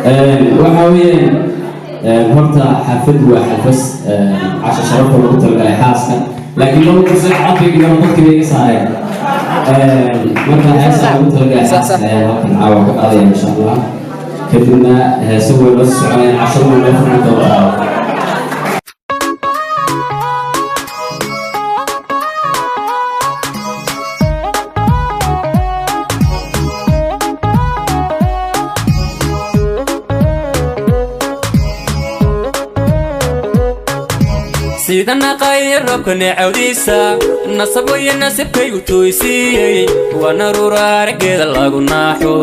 Waxa weeyaan, horta xaflad waa xalfas casho sharafta lagu talagalay xaaska, laakiin laba kursi codkayga dadkii bay iga saareen. Marka heesa lagu talagalay xaaska ayaa halkan caawa ka qaadaya, insha Allah. Kadibna heese way noo soconayaan, cashadu way noo furmi doontaa. Sida naqaya roobka neecawdiisa, nasab waya nasibkaygu tooysiiyey. Waa naruura araggeeda lagu naaxo,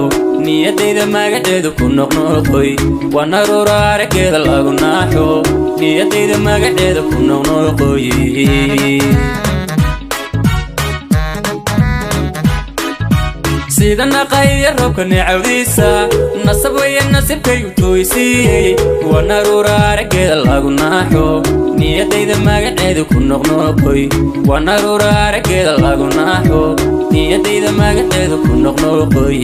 niyadayda magaceedu ku noqnoqoy. Waa naruura araggeeda lagu naaxo, niyadayda magaceeda ku noqnoqoy. Sida naqaya roobka neecawdiisa, nasab waya nasibkaygu tooysiiyey. Waa naruura araggeeda lagu naaxo, niyadayda magaceedu ku noqnoqoy. Waa naruura araggeeda lagu naaxo, niyadayda magaceedu ku noqnoqoy.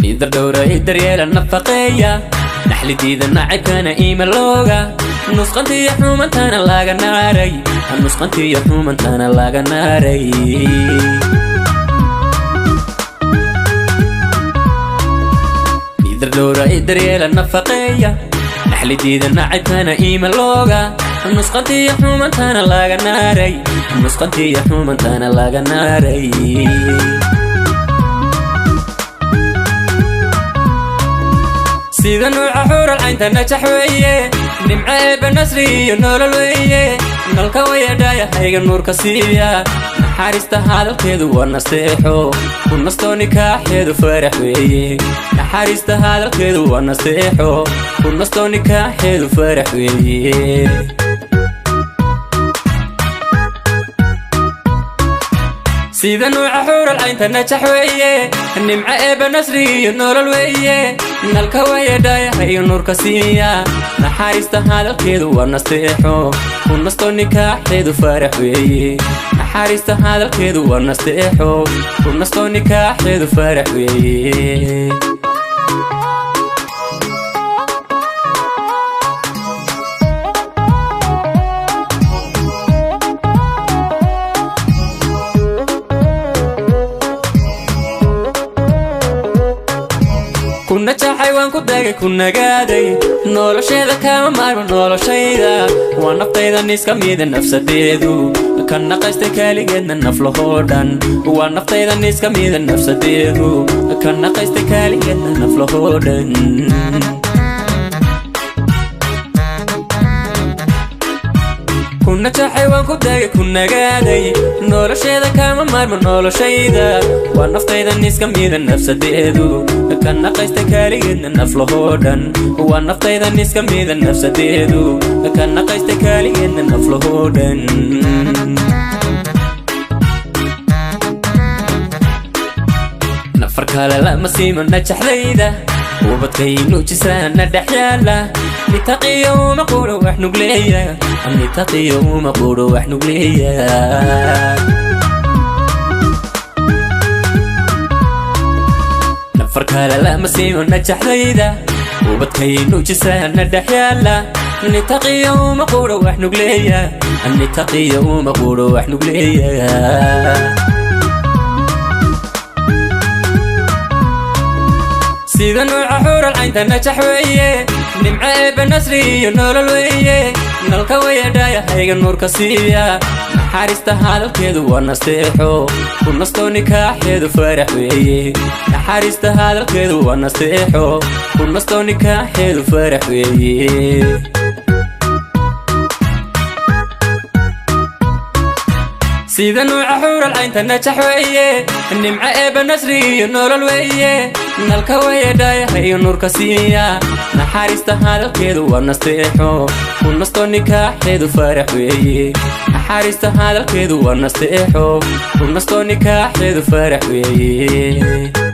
Idar dhowra, daryeela, nafaqeeya, naxlidiida nacabkana iimalooga, nusqantiyo xumantana laga naaray, nusqantiyo xumantana laga naaray. Idar dhowra, daryeela, nafaqeeya, naxlidiida nacabkana iimalooga, nusqantiyo xumantana laga naaray, nusqantiyo xumantana laga naaray. Sida nuuca xuural caynta najax weeye, nimco eebba, nasri iyo nolol weeye. Nalka wayadhaayahayga nuurka siiya, naxariista hadalkeedu waa nasteexo, ku nastoo nikaaxeedu farax weeye. Naxariista hadalkeedu waa nasteexo, ku nastoo nikaaxeedu farax weeye. Sida nuuca xuural caynta najax weeye, nimco eebba, nasri iyo nolol weeye. Nalka wayadhaayahayo nuurka siiya, naxariista hadalkeedu waa nasteexo, ku nastoo nikaaxeedu farax weeye. Naxariista hadalkeedu waa nasteexo, ku nastoo nikaaxeedu farax weeye. Ku najaxay, waan ku dagay, ku nagaaday, nolosheeda kama maarmo noloshayda. Waa naftayda niska mida nafsadeedu, ka naqaystay kaaligeedna naflahoo dhan. Waa naftayda niska mida nafsadeedu, ka naqaystay kaaligeedna naflahoo dhan. Ku najaxay, waan ku dagay, ku nagaaday, nolosheeda kama maarmo noloshayda. Waa naftayda niska mida nafsadeedu, ka naqaystay kaaligeedna naflahoo dhan. Waa naftayda niska mida nafsadeedu, ka naqaystay kaaligeedna naflahoo dhan. Nafar kale lama siimo najaxdayda, ubadkaynu jisaana dhex yaala. Nitaqiyo uma quro wax nugleeya, nitaqiyo uma quro wax nugleeya. Nafar kale lama siimo najaxdayda, ubadkaynu jisaana dhex yaala. Nitaqiyo uma quro wax nugleeya, nitaqiyo uma quro wax nugleeya. Sida nuuca xuural caynta najax weeye, nimco eebba, nasri iyo nolol weeye. Nalka wayadhaayahayga nuurka siiya, naxariista hadalkeedu waa nasteexo, ku nastoo nikaaxeedu farax weeye. Naxariista hadalkeedu waa nasteexo, ku nastoo nikaaxeedu farax weeye. Sida nuuca xuural caynta najax weeye, nimco eebba, nasri iyo nolol weeye. Nalka wayadhaayahayo nuurka siiya, naxariista hadalkeedu waa nasteexo, ku nastoo nikaaxeedu farax weeye. Naxariista hadalkeedu waa nasteexo, ku nastoo nikaaxeedu farax weeye.